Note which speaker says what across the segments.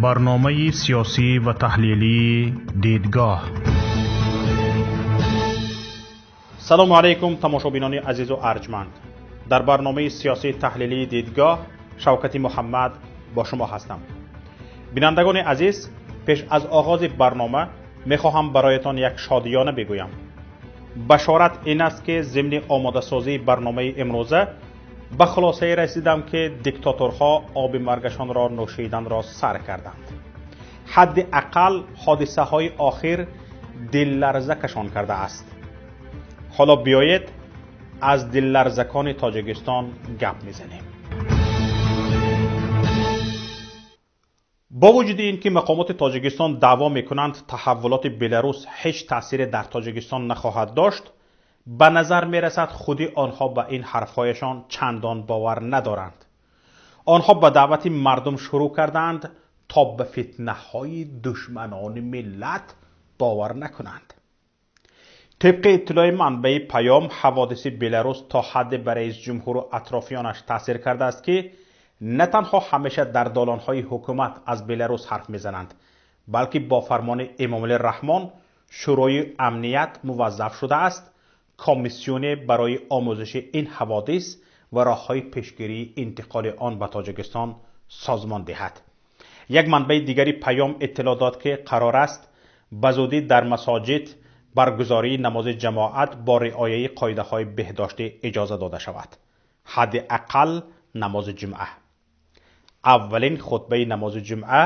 Speaker 1: Барномаи сиёсӣ ва таҳлилии «Дидгоҳ».
Speaker 2: Салому алайкум, тамошобинони азизу арҷманд. Дар барномаи сиёсии таҳлилии «Дидгоҳ» Шавкати Муҳаммад бо шумо ҳастам. Бинандагони азиз, пеш аз оғози барнома мехоҳам бароятон як шодиёна бигӯям. Башорат ин аст, ки зимни омодасозии барномаи имрӯза ба хулосае расидам, ки диктаторҳо оби маргашонро нӯшиданро сар карданд. Ҳадди ақал ҳодисаҳои охир дилларзакашон кардааст. Ҳоло биёед, аз дилларзакони Тоҷикистон гап мезанем. Бо вуҷуди ин ки мақомоти Тоҷикистон даъво мекунанд, таҳаввулоти Беларус ҳеҷ таъсире дар Тоҷикистон нахоҳад дошт, ба назар мерасад, худи онҳо ба ин ҳарфҳояшон чандон бовар надоранд. Онҳо ба даъвати мардум шурӯъ кардаанд, то ба фитнаҳои душманони миллат бовар накунанд. Тибқи иттилои манбаи Паём, ҳаводиси Беларус то ҳадде ба раис ҷумҳуру атрофиёнаш таъсир кардааст, ки на танҳо ҳамеша дар долонҳои ҳукумат аз Беларус ҳарф мезананд, балки бо фармони Эмомалӣ Раҳмон Шӯрои амният муваззаф шудааст комиссионе барои омӯзиши ин ҳаводис ва роҳҳои пешгирии интиқоли он ба Тоҷикистон созмон диҳад. Як манбаи дигари Паём иттилоъ дод, ки қарор аст ба зудӣ дар масоҷид баргузории намози ҷамоат бо риояи қоидаҳои беҳдоштӣ иҷоза дода шавад. Ҳадди ақал намози ҷумъа. Аввалин хутбаи намози ҷумъа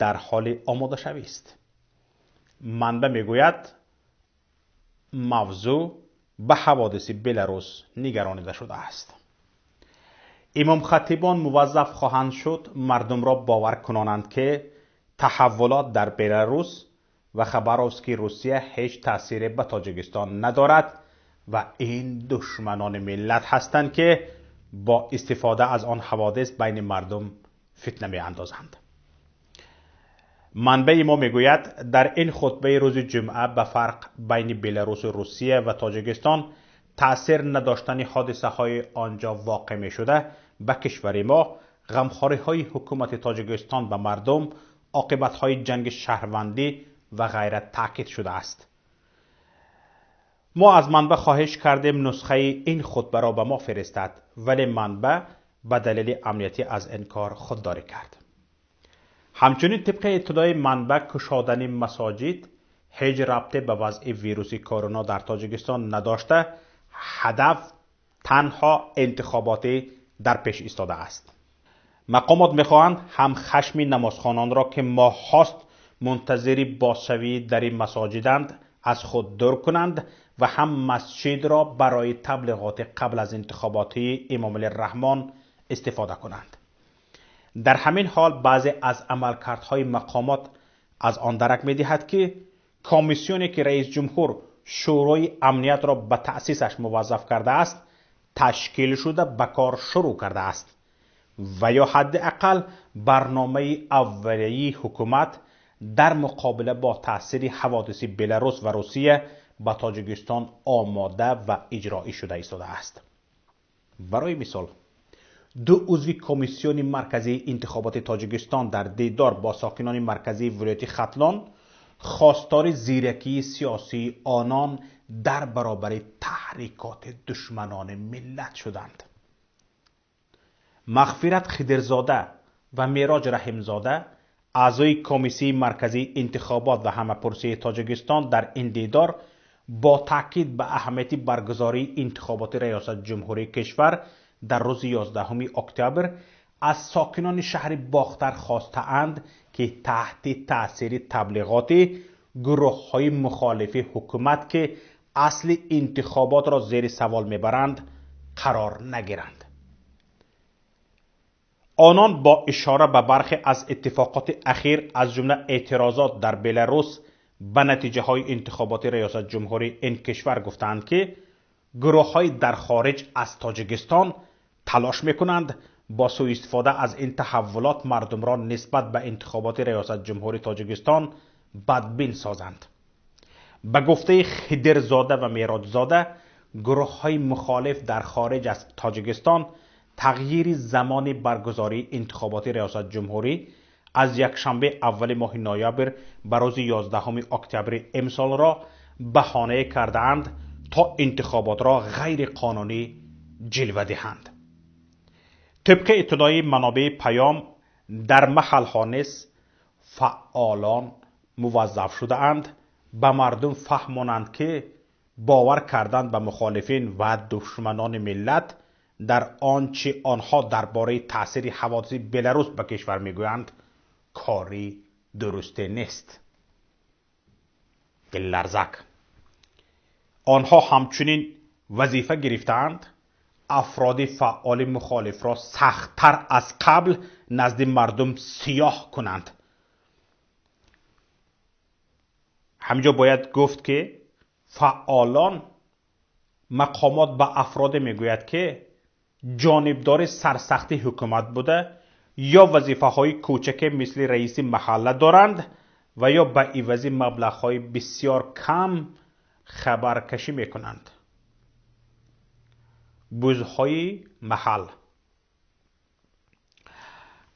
Speaker 2: дар ҳоли омодашавист. Манбаъ мегӯяд, мавзӯъ ба ҳаводиси Беларус нигаронида шудааст. Имомхатибон муваззаф хоҳанд шуд мардумро бовар кунонанд, ки таҳаввулот дар Беларус ва Хабаровски Русия ҳеҷ таъсире ба Тоҷикистон надорад ва ин душманони миллат ҳастанд, ки бо истифода аз он ҳаводис байни мардум фитна меандозанд. Манбаи мо мегӯяд, дар ин хутбаи рӯзи ҷумъа ба фарқ байни Беларусу Русия ва Тоҷикистон таъсир надоштани ҳодисаҳои он ҷо воқеъ мешуда ба кишвари мо, ғамхориҳои ҳукумати Тоҷикистон ба мардум, оқибатҳои ҷанги шаҳрвандӣ ва ғайра таъкид шудааст. Мо аз манбаъ хоҳиш кардем нусхаи ин хутбаро ба мо фиристад, вале манбаъ ба далели амниятӣ аз ин кор худдорӣ кард. Ҳамчунин, тибқи иттилои манбаъ, кушодани масоҷид ҳеҷ рабте ба вазъи вируси корона дар Тоҷикистон надошта, ҳадаф танҳо интихоботӣ дар пеш истодааст. Мақомот мехоҳанд ҳам хашми намозхононро, ки моҳҳост мунтазири бозшавии дари масоҷиданд, аз худ дур кунанд ва ҳам масҷидро барои таблиғоти қабл аз интихоботии Эмомалӣ Раҳмон истифода кунанд. Дар ҳамин ҳол баъзе аз амалкардҳои мақомот аз он дарак медиҳад, ки комиссионе, ки раис ҷумҳур Шӯрои амниятро ба таъсисаш муваззаф кардааст, ташкил шуда ба кор шурӯъ кардааст ва ё ҳадди ақал барномаи аввалияи ҳукумат дар муқобила бо таъсири ҳаводиси Беларус ва Русия ба Тоҷикистон омода ва иҷроӣ шуда истодааст. Барои мисол, ду узви Комиссиони марказии интихоботи Тоҷикистон дар дидор бо сокинони марказии вилояти Хатлон хостори зиракии сиёсии онон дар баробари таҳрикоти душманони миллат шуданд. Мағфират Хидирзода ва Мероҷ Раҳимзода, аъзои Комиссияи марказии интихобот ва ҳамапурсии Тоҷикистон, дар ин дидор бо таъкид ба аҳамияти баргузории интихоботи раёсати ҷумҳурии кишвар дар рӯзи 11 октябр аз сокинони шаҳри Бохтар хостаанд, ки таҳти таъсири таблиғоти гурӯҳҳои мухолифи ҳукумат, ки асли интихоботро зери савол мебаранд, қарор нагиранд. Онон бо ишора ба бархе аз иттифоқоти ахир, аз ҷумла эътирозот дар Беларус ба натиҷаҳои интихоботи раёсати ҷумҳурии ин кишвар, гуфтаанд, ки гурӯҳҳои дар хориҷ аз Тоҷикистон талош мекунанд бо сӯистифода аз ин таҳаввулот мардумро нисбат ба интихоботи раёсати ҷумҳурии Тоҷикистон бадбин созанд. Ба гуфтаи Хидирзода ва Мероҷзода, гурӯҳҳои мухолиф дар хориҷ аз Тоҷикистон тағйири замони баргузории интихоботи риёсати ҷумҳурӣ аз якшанбе аввали моҳи ноябр ба рӯзи 11 октябри имсолро баҳонае кардаанд то интихоботро ғайриқонунӣ ҷилва диҳанд. Тибқи иттилои манобеи Паём, дар маҳалҳо низ фаъолон муваззаф шудаанд ба мардум фаҳмонанд, ки бовар кардан ба мухолифин ва душманони миллат дар он чи онҳо дар бораи таъсири ҳаводиси Беларус ба кишвар мегӯянд, кори дурусте нест. Дилларзак. Онҳо ҳамчунин вазифа гирифтаанд афроди фаъоли мухолифро сахттар аз қабл назди мардум сиёҳ кунанд. Ҳаминҷо бояд гуфт, ки фаъолон мақомот ба афроде мегӯяд, ки ҷонибдори сарсахти ҳукумат буда ё вазифаҳои кӯчаке мисли раиси маҳалла доранд ва ё ба ивази маблағҳои бисёр кам хабаркашӣ мекунанд. Бузҳои маҳал.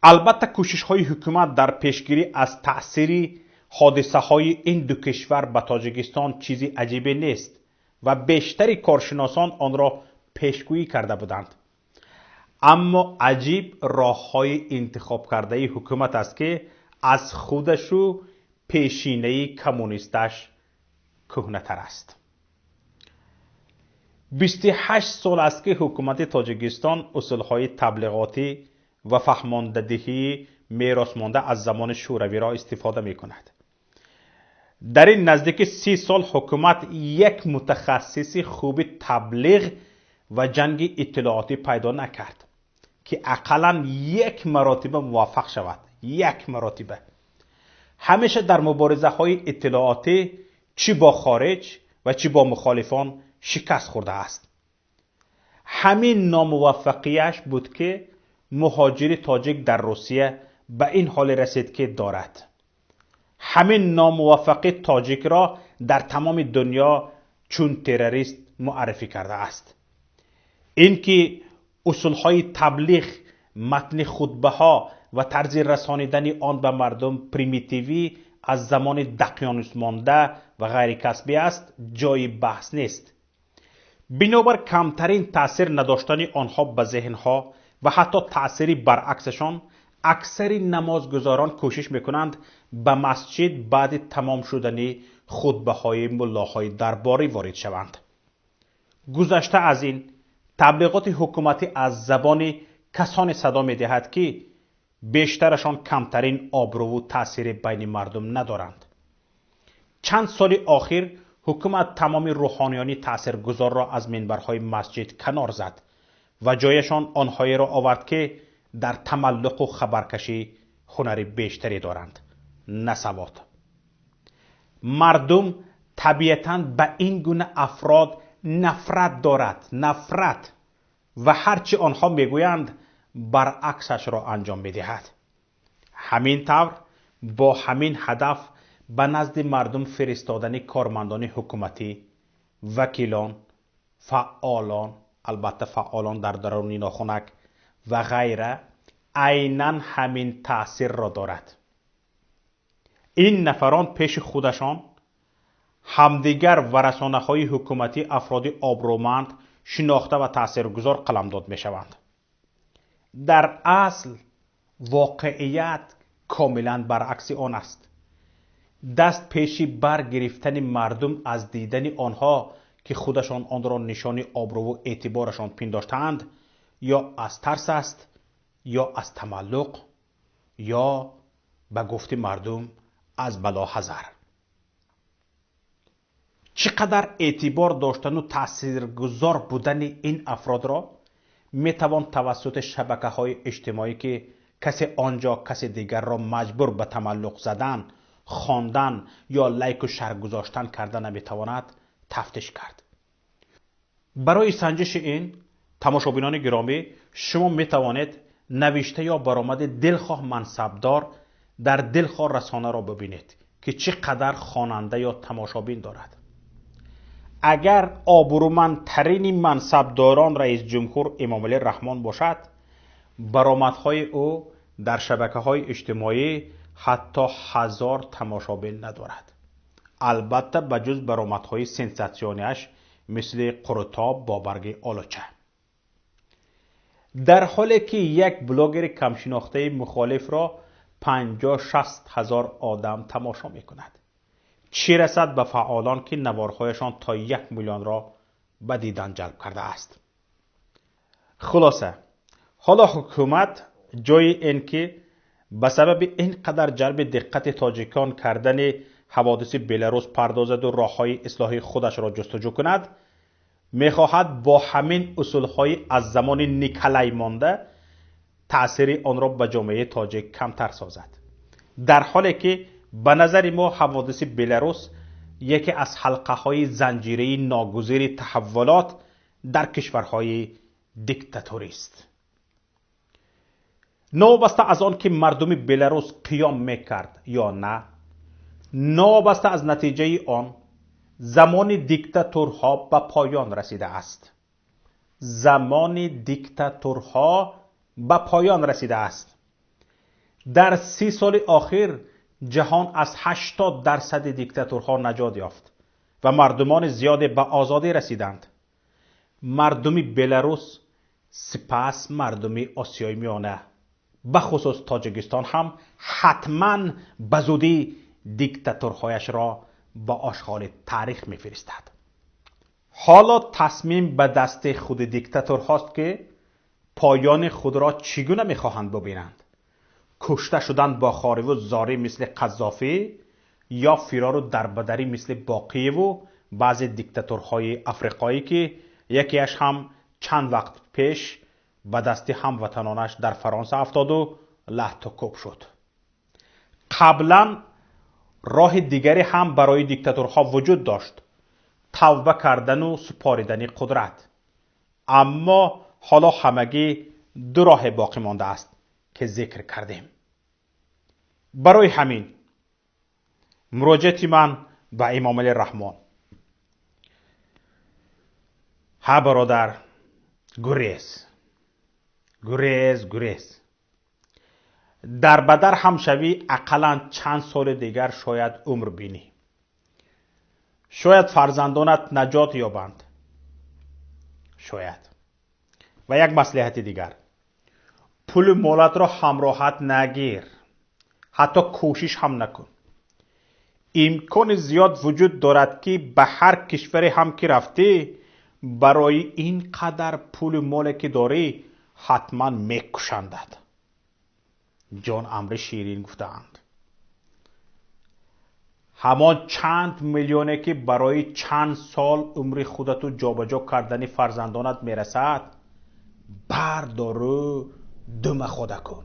Speaker 2: Албатта, кӯшишҳои ҳукумат дар пешгирӣ аз таъсири ҳодисаҳои ин ду кишвар ба Тоҷикистон чизи аҷибе нест ва бештари коршиносон онро пешгӯӣ карда буданд. Аммо аҷиб роҳҳои интихобкардаи ҳукумат аст, ки аз худашу пешинаи коммунисташ кӯҳнатар аст. 28 сол аст, ки ҳукумати Тоҷикистон усулҳои таблиғотӣ ва фаҳмондадиҳии меросмонда аз замони Шӯравиро истифода мекунад. Дар ин наздики 30 сол ҳукумат як мутахассиси хуби таблиғ ва ҷанги иттилоотӣ пайдо накард, ки ақаллан як маротиба муваффақ шавад. Як маротиба. Ҳамеша дар муборизаҳои иттилоотӣ чӣ бо хориҷ ва чӣ бо мухолифон шикаст хӯрдааст. Ҳамин номуваффақияш буд, ки муҳоҷири тоҷик дар Русия ба ин ҳоле расид, ки дорад. Ҳамин номуваффақӣ тоҷикро дар тамоми дунё чун террорист муаррифӣ кардааст. Ин ки усулҳои таблиғ, матни хутбаҳо ва тарзи расонидани он ба мардум примитивӣ, аз замони дақёнусмонда ва ғайрикасбӣ аст, ҷои баҳс нест. Бинобар камтарин таъсир надоштани онҳо ба зеҳнҳо ва ҳатто таъсири баръаксашон, аксари намозгузорон кӯшиш мекунанд ба масҷид баъди тамом шудани хутбаҳои муллоҳои дарборӣ ворид шаванд. Гузашта аз ин, таблиғоти ҳукуматӣ аз забони касоне садо медиҳад, ки бештарашон камтарин обрӯву таъсири байни мардум надоранд. Чанд соли охир ҳукумат тамоми рӯҳониёни таъсиргузорро аз минбарҳои масҷид канор зад ва ҷояшон онҳоеро овард, ки дар тамаллуқу хабаркашӣ ҳунари бештаре доранд, на савод. Мардум табиатан ба ин гуна афрод нафрат дорад, нафрат, ва ҳар чи онҳо мегӯянд, баръаксашро анҷом медиҳад. Ҳамин тавр бо ҳамин ҳадаф ба назди мардум фиристодани кормандони ҳукуматӣ, вакилон, фаъолон, албатта фаъолон дар даруни нохунак ва ғайра айнан ҳамин таъсирро дорад. Ин нафарон пеши худашон, ҳамдигар ва расонаҳои ҳукуматӣ афроди обрӯманд, шинохта ва таъсиргузор қаламдод мешаванд. Дар асл воқеият комилан баръакси он аст. Даст пеши бар гирифтани мардум аз дидани онҳо, ки худашон онро нишони обрӯву эътиборашон пиндоштаанд, ё аз тарс аст, ё аз тамаллуқ, ё ба гуфти мардум аз бало ҳазар. Чӣ қадар эътибор доштану таъсиргузор будани ин афродро метавон тавассути шабакаҳои иҷтимоӣ, ки касе он ҷо касе дигарро маҷбур ба тамаллуқ задан, хондан ё лайку шарҳ гузоштан карда наметавонад, тафтиш кард. Барои санҷиши ин, тамошобинони гиромӣ, шумо метавонед навишта ё баромади дилхоҳ мансабдор дар дилхоҳ расонаро бибинед, ки чӣ қадар хонанда ё тамошобин дорад. Агар обрӯмандтарини мансабдорон раисҷумҳур Эмомалӣ Раҳмон бошад, баромадҳои ӯ дар шабакаҳои иҷтимоӣ ҳатто 1000 тамошобин надорад. Албатта ба ҷуз баромадҳои сенсатсионияш мисли қурутоб бо барги олуча. Дар ҳоле ки як блогери камшинохтаи мухолифро 50-60 ҳазор одам тамошо мекунад. Чӣ расад ба фаъолон ки наворҳояшон то 1 миллионро ба дидан ҷалб кардааст. Хулоса, ҳоло ҳукумат ҷои ин ки ба сабаби ин қадар ҷалби диққати тоҷикон кардани ҳаводиси Беларус пардозаду роҳҳои ислоҳи худашро ҷустуҷӯ кунад, мехоҳад бо ҳамин усулҳои аз замони Николай монда таъсири онро ба ҷомеаи тоҷик камтар созад. Дар ҳоле ки ба назари мо ҳаводиси Беларус яке аз ҳалқаҳои занҷираи ногузири таҳаввулот дар кишварҳои диктаторист. Новобаста аз он ки мардуми Беларус қиём мекард ё на, новобаста аз натиҷаи он, замони диктатурҳо ба поён расидааст. Замони диктатурҳо ба поён расидааст. Дар 30 соли охир ҷаҳон аз 80% диктатурҳо наҷот ёфт ва мардумони зиёде ба озодӣ расиданд. Мардуми Беларус, сипас мардуми Осиёи Миёна, бахусус Тоҷикистон ҳам ҳатман ба зудӣ диктатурҳояшро ба ошғоли таърих мефиристад. Ҳоло тасмим ба дасти худи диктатурҳост ки поёни худро чӣ гуна мехоҳанд бубинанд. Кушта шудан бо хориву зорӣ мисли Қаззофӣ ё фирору дарбадарӣ мисли Боқиеву баъзе диктатурҳои африқоӣ ки якеаш ҳам чанд вақт пеш ба дасти ҳамватанонаш дар Фаронса афтоду лаҳту кӯб шуд. Қаблан роҳи дигаре ҳам барои диктатурҳо вуҷуд дошт: тавба кардану супоридани қудрат. Аммо ҳоло ҳамагӣ ду роҳе боқӣ мондааст ки зикр кардем. Барои ҳамин муроҷиати ман ба Эмомалӣ Раҳмон: ҳа бародар, гурез, гурез, гурез. Дар бадар ҳам шавӣ, ақаллан чанд соли дигар шояд умр бинӣ. Шояд фарзандонат наҷот ёбанд. Шояд. Ва як маслиҳати дигар: пулу молатро ҳамроҳат нагир, ҳатто кӯшиш ҳам накун. Имкони зиёд вуҷуд дорад ки ба ҳар кишваре ҳам ки рафтӣ, барои ин қадар пулу моле ки дорӣ ҳатман мекушандад. Ҷон амри ширин гуфтаанд. Ҳамон чанд миллионе ки барои чанд сол умри худату ҷобаҷо кардани фарзандонат мерасад, бардору дума хода кун.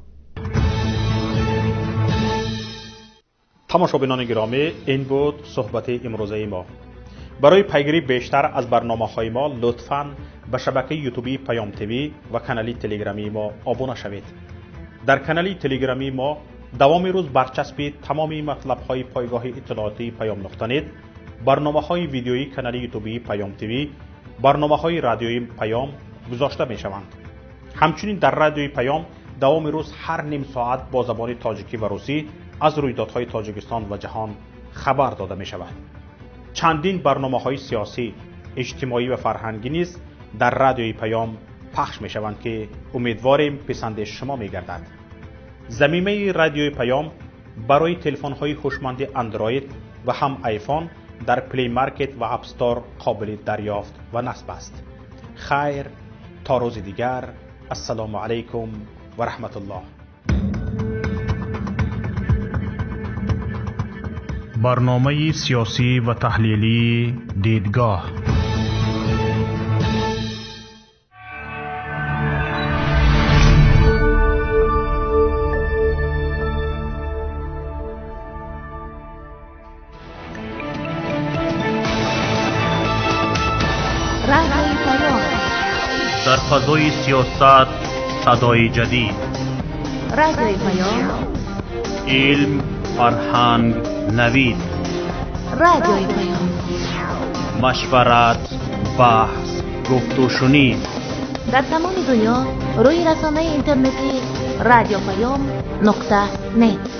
Speaker 2: Тамошобинони гиромӣ, ин буд суҳбати имрӯзаи мо. Барои пайгирӣ бештар аз барномаҳои мо лутфан ба шабакаи ютубии Паём ТВ ва канали телеграмии мо обуна шавед. Дар канали телеграмии мо давоми рӯз барчаспи тамоми матлабҳои пойгоҳи иттилоотии Паём нуқта нет, барномаҳои видеоии канали ютубии Паём ТВ, барномаҳои радиои Паём гузошта мешаванд. Ҳамчунин дар радиои Паём давоми рӯз ҳар ним соат бо забони тоҷикӣ ва русӣ аз рӯйдодҳои Тоҷикистон ва ҷаҳон хабар дода мешавад. Чандин барномаҳои сиёсӣ, иҷтимоӣ ва фарҳангӣ низ дар радиои Паём пахш мешаванд ки умедворем писанди шумо мегардад. Замимаи радиои Паём барои телефонҳои ҳушманди Андроид ва ҳам айфон дар Play Market ва App Store қобили дарёфт ва насб аст. Хайр, то рӯзи дигар. Ассалому алайкум ва раҳматуллоҳ.
Speaker 1: Барномаи сиёсӣ ва таҳлилии Дидгоҳ.
Speaker 2: Дар фазои сиёсат садои ҷадид,
Speaker 3: Радиои Паём,
Speaker 2: илм, фарҳанг, навид,
Speaker 3: Радиои Паём,
Speaker 2: машварат, баҳс, гуфтушунид.
Speaker 3: Дар тамоми дунё рӯи расонаи интернетӣ Радио Паём нуқта нет.